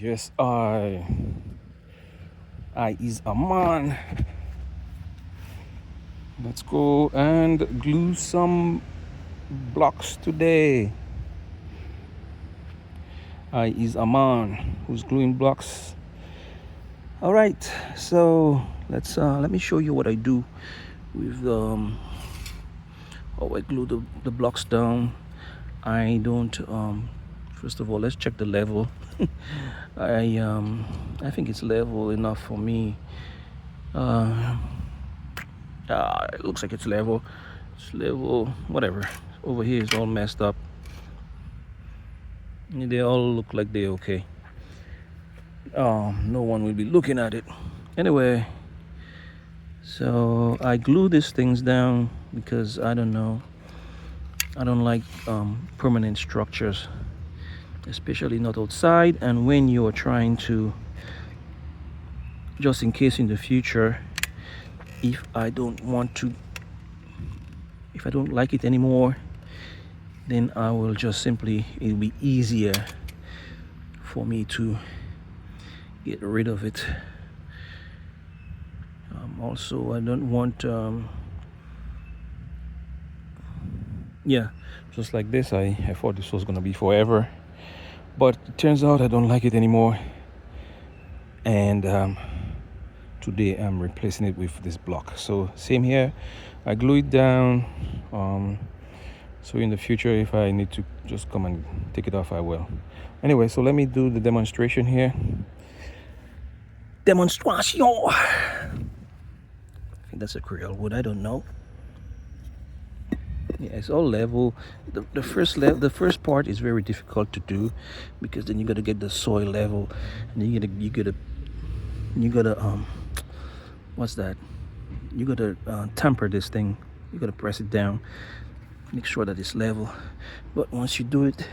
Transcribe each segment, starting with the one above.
Yes, I is a man. Let's go and glue some blocks today. I is a man who's gluing blocks. All right, so let me show you what I do with how I glue the blocks down. I don't, first of all, let's check the level. I think it's level enough for me. It looks like it's level. It's level, whatever. Over here is all messed up. They all look like they're okay. No one will be looking at it. Anyway, so I glue these things down because I don't know. I don't like permanent structures, especially not outside. And when you're trying to, just in case in the future, if I don't want to, if I don't like it anymore, then I will just simply, it'll be easier for me to get rid of it. Also, I don't want, yeah, just like this, I thought this was going to be forever, but it turns out I don't like it anymore. And today I'm replacing it with this block. So same here, I glue it down. So in the future, if I need to just come and take it off, I will. Anyway, so let me do the demonstration here. Demonstration! I think that's a Creole word, I don't know. Yeah, it's all level. The first part is very difficult to do, because then you got to get the soil level, and then you got to, what's that? You got to tamper this thing. You got to press it down, make sure that it's level. But once you do it,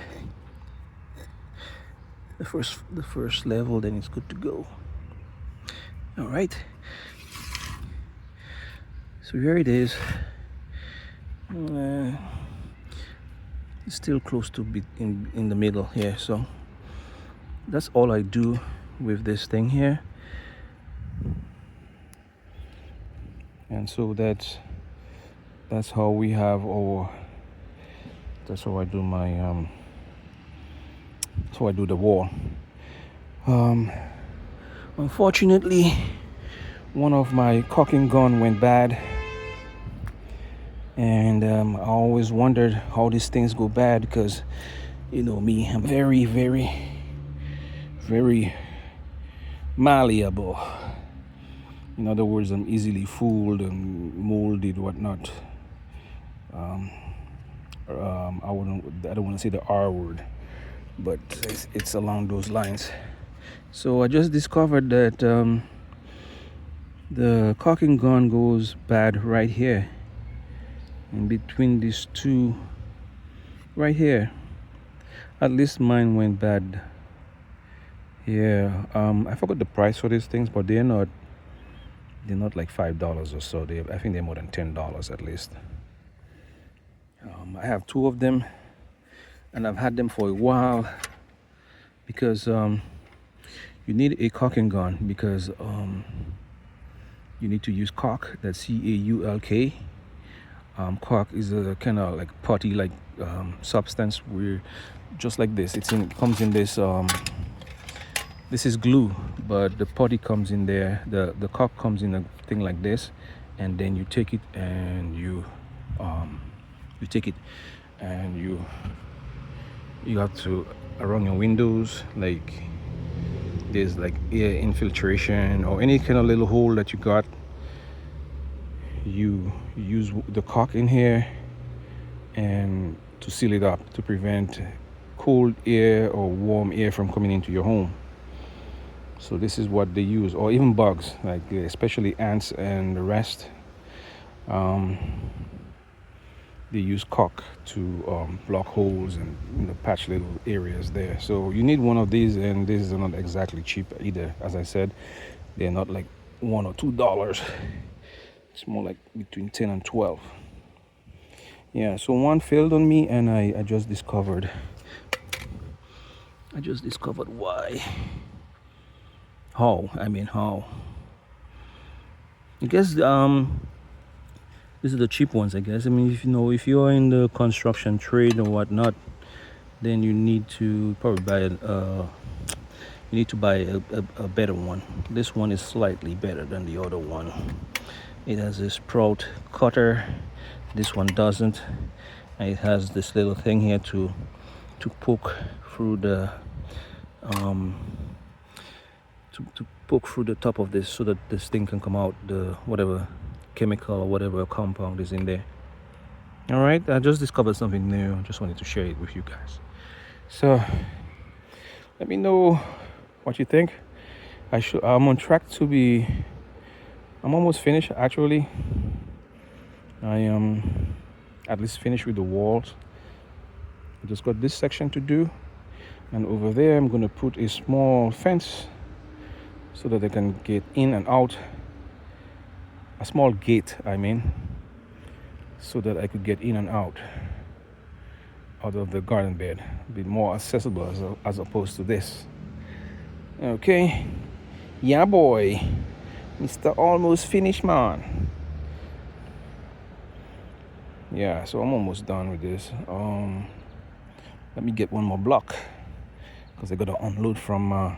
the first level, then it's good to go. All right. So here it is. It's still close to be in the middle here. So that's all I do with this thing here. And so that's how we have our, that's how I do my, that's how I do the wall. Unfortunately, one of my caulking gun went bad, and I always wondered how these things go bad, because you know me, I'm very, very, very malleable. In other words, I'm easily fooled and molded, whatnot. I wouldn't, I don't want to say the R word, but it's along those lines. So I just discovered that the caulking gun goes bad right here, in between these two right here. At least mine went bad here. I forgot the price for these things, but they're not like $5 or so. I think they're more than $10 at least. I have two of them, and I've had them for a while, because you need a caulking gun, because you need to use caulk. That's C-A-U-L-K. Caulk is a kind of like putty like substance, where just like this, it's in, it comes in this. This is glue, but the putty comes in there. The caulk comes in a thing like this, and then you take it and you take it and you, you have to around your windows, like there's like air infiltration or any kind of little hole that you got. You use the caulk in here and to seal it up, to prevent cold air or warm air from coming into your home. So this is what they use, or even bugs, like especially ants and the rest. They use caulk to block holes and patch little areas there. So you need one of these, and these are not exactly cheap either. As I said, they're not like $1 or $2. It's more like between 10 and 12. One failed on me, and I just discovered why. How? I mean, how? I guess these are the cheap ones, I guess. I mean, if you know, if you're in the construction trade or whatnot, then you need to probably buy you need to buy a better one. This one is slightly better than the other one. It has this sprout cutter. This one doesn't. And it has this little thing here to poke through the to poke through the top of this so that this thing can come out, the whatever chemical or whatever compound is in there. All right, I just discovered something new. I just wanted to share it with you guys. So let me know what you think. I'm on track to be, I'm almost finished actually. I am at least finished with the walls. I just got this section to do, and over there I'm going to put a small fence so that they can get in and out. A small gate, I mean, so that I could get in and out of the garden bed, be more accessible as opposed to this. Okay, yeah boy, Mr. Almost Finished Man. Yeah, so I'm almost done with this. Let me get one more block because I got to unload from. I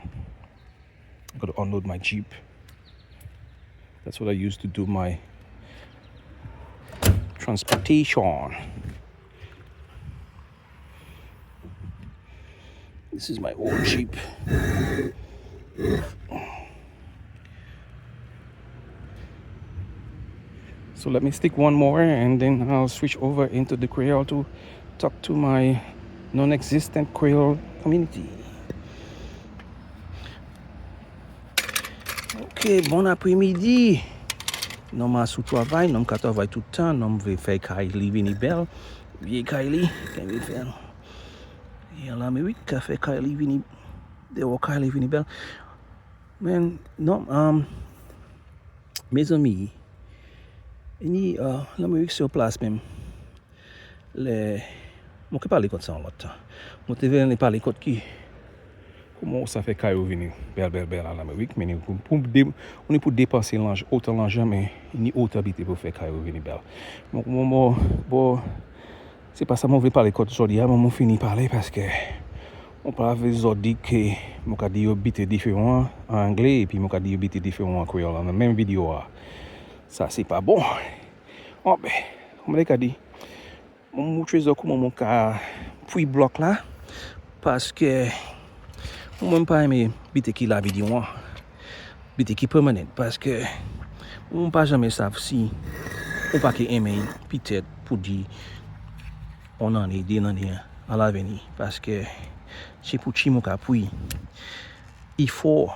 got to unload my Jeep. That's what I used to do my transportation. This is my old Jeep. So let me stick one more and then I'll switch over into the Creole to talk to my non-existent Creole community. Ok, bon apwémidi. Nonm a sou twavay, nonm ka twavay tout tan, nonm vlé fè kay li vini bèl. Vyé kay li, ken vlé fè. É an Lamérik ka fè kay li vini, déwò kay li vini bèl. Men, non, mézanmi, ni Lamérik sé yon plas menm. Lè, mwen ké palé kòt sa yon lòt tan. Mwen té vlé palé kòt ki, kouman sa fè kay ou vini bèl bèl bèl an Lamérik, men ou ni pou dépansé otan lanjan, men ni otan bité pou fè kay ou vini bèl. Mwen, sé pa sa mwen vlé palé kòt jòdi a, men mwen fini palé paské mwen pa vlé zòt di ké mwen ka di yo bité diferan an anglé épi mwen ka di yo bité diferan an kwéyòl an menm vidéo a. Sa sé pa bon. Oh ben, mwen ka di, mwen moutré zòt kouman mwen ka pwi blòk la, paské mwen pa enmen bité ki la vidéo an, bité ki permanent, paské mwen pa janmen sav si ou pa ké enmen pitèt pou di on anné, dé anné a lavni, paské sé pou ti mwen ka pwi. I fò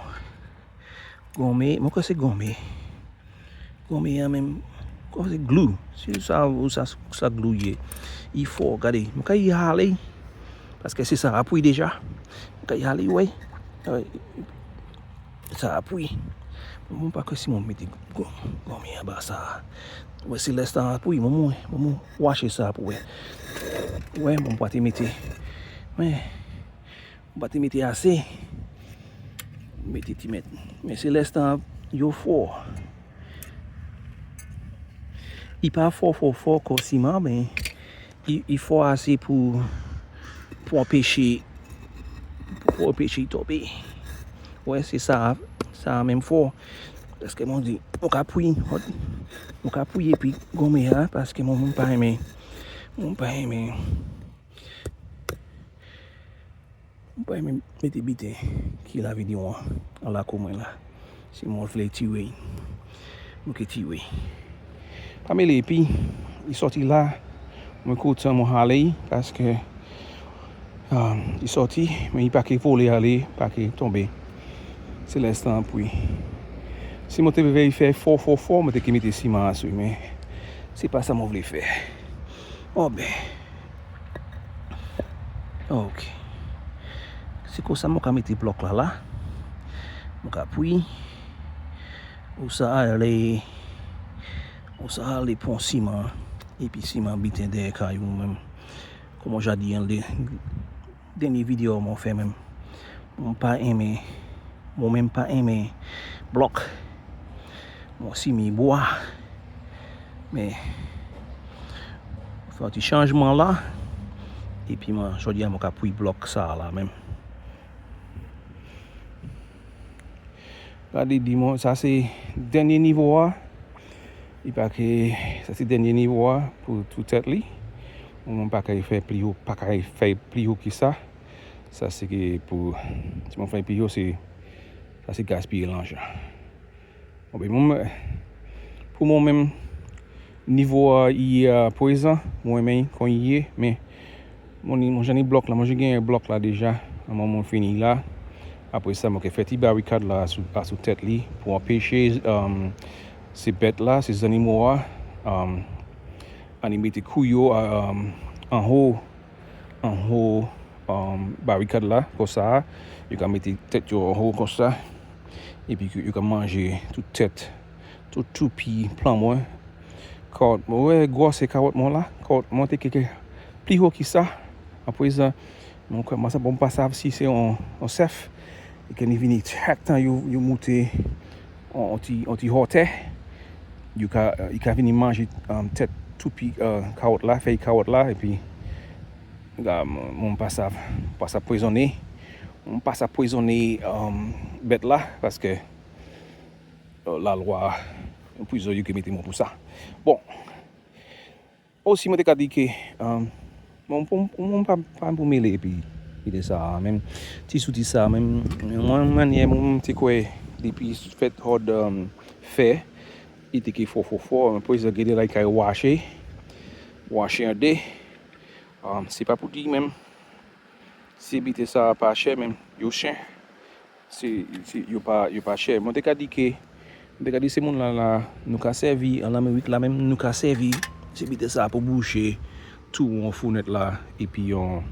gonmé, mwen kwè sé gonmé. Gonmé an menm, kwè sé glue. Si sa ou sa, sa glue yé. I fò, gadé, mwen ka y halé, paské sé sa apwi déja. Mwen ka y halé, wè. Sa apwi. Mwen pa kwè si mwen mété gonmé an ba sa. Wè si lè sa apwi, mwen waché sa pou wè. Wè, mwen pa té mété. Men, mwen pa té mété asé. Mété ti mèt. Men sé lè sa yo fò. I pa fò fò fò kò siman, men i fò asé pou anpéché tonbé. Wè, sé sa, sa menm fò. Paské mwen di, mwen ka pwi, mwen ka pwi épi gonmé a, paské mwen pa enmen, mwen pa enmen, mwen pa enmen mété bité ki la vidéo an lakou mwen la. Si mwen vlé tiwé, mwen ké tiwé. Pa mélé épi, i sòti la, mwen kontan mwen halé, paské i sòti, men i pa ké volé alé, pa ké tonbé. Sé lenstan pwi. Si mwen té vlé fè fò fò fò, mwen té ké mété siman asou, men sé pa sa mwen vlé fè. Oh ben. Ok. Sé konsa mwen ka mété blòk la la. Mwen ka pwi. Ou sa alé, ou sa alé pwan siman, épi siman biten dèyè kay ou menm. Kòman ja di an dènyé vidéo mwen fè menm. Mwen pa enmen, Mwen menm pa enmen blòk. Mwen si mi bwa. Men, fè yon ti chanjman la. Épi mwen, jòdi a mwen ka pwi blòk sa la menm. Gadé di mwen, sa sé dènyé nivo a. I pa ké, sa sé dènyé nivo a pou tout tèt li. Mwen pa ka fè pli wo, pa ka fè pli wo ki sa. Sa sé ké pou, si mwen fè pli wo, sé, sa sé gaspiyé lajan. Bon, ben mwen, pou mwen menm, nivo a i pwézan, mwen menm kon i yé, men, mwen jan ni blòk la, mwen jan gen blòk la déja, mwen mwen fini la. Apwé sa, mwen ké fè ti barikad la sou tèt li pou anpéché sé bèt la, sé zannimo a, anni mété kou yo anwo barikad la, kon sa, yo ka mété tèt yo anwo kon sa, épi yo ka manjé tout tèt, tout toupi plan mwen. Kawòt mwen, wè gwòsè kawòt mwen la, kawòt mwen té kéké pli wo ki sa. Apwé sa, mwen kwè, mwen sa bon pa sav si sé yon sèf, é ké ni vini chak tan yo mouté an ti wotè, yo ka vini manjé tèt toupi kawòt la, fèy kawòt la, épi mwen pa sa pwézoné, mwen pa sa pwézoné bèt la, paské la lwa, pwizon yo ké mété mwen pou sa. Bon, osi mwen té ka di ké, mwen pa pou mélé épi ide sa, menm ti zouti sa, menm mwen manyè mwen té kwè dépi fèt hòd fè, i té ké fò fò fò, apwé sa gédé la i kay waché, waché an dé, sé pa pou di menm, sé bité sa pa chè menm, yo chè, yo pa chè. Mwen té ka di ké, mwen té ka di sé moun la la, nou ka sèvi, an Lamérik la menm, nou ka sèvi, sé bité sa pou bouché tou an founèt la, épi yon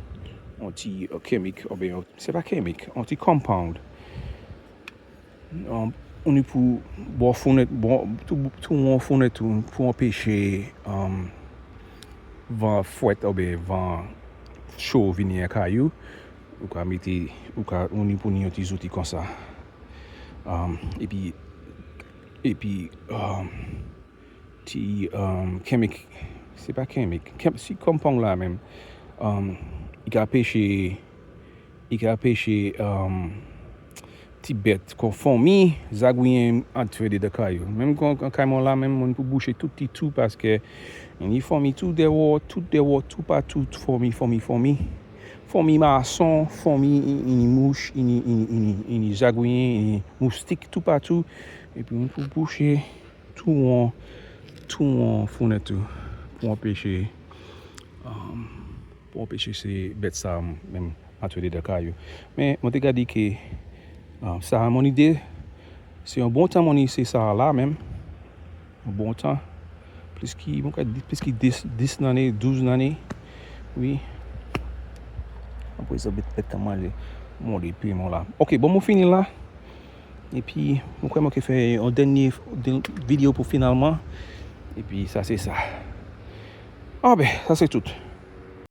ti chemic, oubyen, sé pa chemic, an ti compound. On ni pou bo founèt, tou an founèt pou anpéché van fwèt oubyen van cho vini an kay ou, ou ka mété, ou ka, on ni pou ni yon ti zouti kon sa. Épi, ti chemic, sé pa chemic, si compound la menm, i ka anpéché, i ka anpéché ti bèt kon fwonmi, zagwiyen antré dédan kay ou. Menm kon kay mwen la menm, mwen pou bouché tout ti tou paské ni fwonmi tout déwò, tout déwò, tout patou, fwonmi, fwonmi, fwonmi. Fwonmi mason, fwonmi ini mouch, ini zagwiyen, ini moustik, tout patou. Épi mwen pou bouché tou an founèt tou pou anpéché sé bèt sa menm antré dédan kay ou. Men mwen té ka di ké sa mon idé, sé yon bon tan mwen ni sé sa la menm, yon bon tan, plis ki, mwen ka di, plis ki 10 lanné, 12 lanné, wi. Apwé sa bèt ka manjé, mòdé pye mwen la. Ok, bon mwen fini la, épi mwen kwè mwen ké fè yon dènyé vidéo pou finalman, épi sa sé sa. Ah ben, sa sé tout.